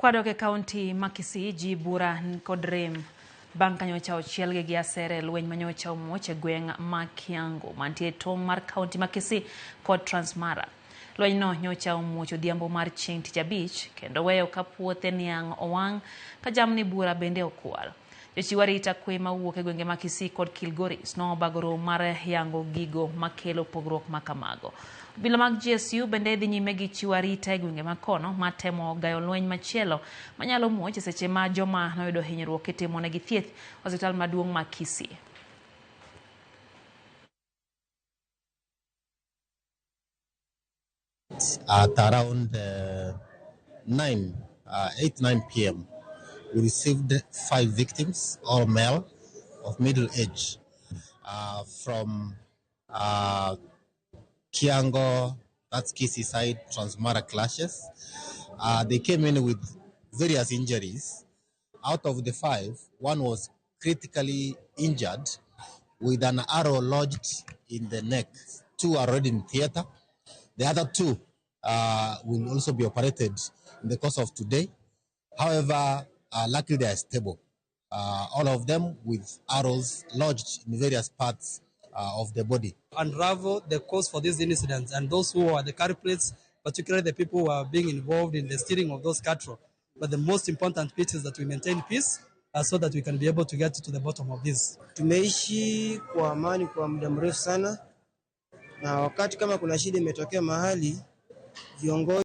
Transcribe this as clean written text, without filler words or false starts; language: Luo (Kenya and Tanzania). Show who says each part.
Speaker 1: Kwadok e kaunti ma Kisii, ji bura kod rem bang' ka nyocha ochielgi gi asere e lweny manyocha omuoch e gweng' ma Kiango mantie e tong' mar kaunti ma Kisii kod Transmara. Lwenyno nyocha omuoch odhiambo mar chieng' tich abich kendo weyo ka puothe niang' owang' ka jamni bura bende okwal. Jochiw arita kwe mawuok e gwenge ma Kisii kod Kilgoris nobago romo mar yango gigo makelo pogruok ma kamago. Obila mag GSU bende dhi nyime gi chiwo arita e gwenge ma kono matemo gayo lweny machielo manyalo muoch e seche ma joma noyudo hinyruok itimonegi thieth e osiptal maduong' ma Kisii.
Speaker 2: At around 8, 9 p.m., we received 5 victims, all male, of middle age, from Kiango, that's Kisii side, Transmara clashes. They came in with various injuries. Out of the 5, one was critically injured with an arrow lodged in the neck. 2 are already in theater. The other 2 will also be operated in the course of today. However, luckily they are stable. All of them with arrows lodged in various parts of the body.
Speaker 3: Unravel the cause for these incidents and those who are the culprits, particularly the people who are being involved in the stealing of those cattle. But the most important bit is that we maintain peace so that we can be able to get to the bottom of this.
Speaker 4: Tumeishi kwa amani kwa muda mrefu sana, na wakati kama kuna shida imetokea mahali, viongozi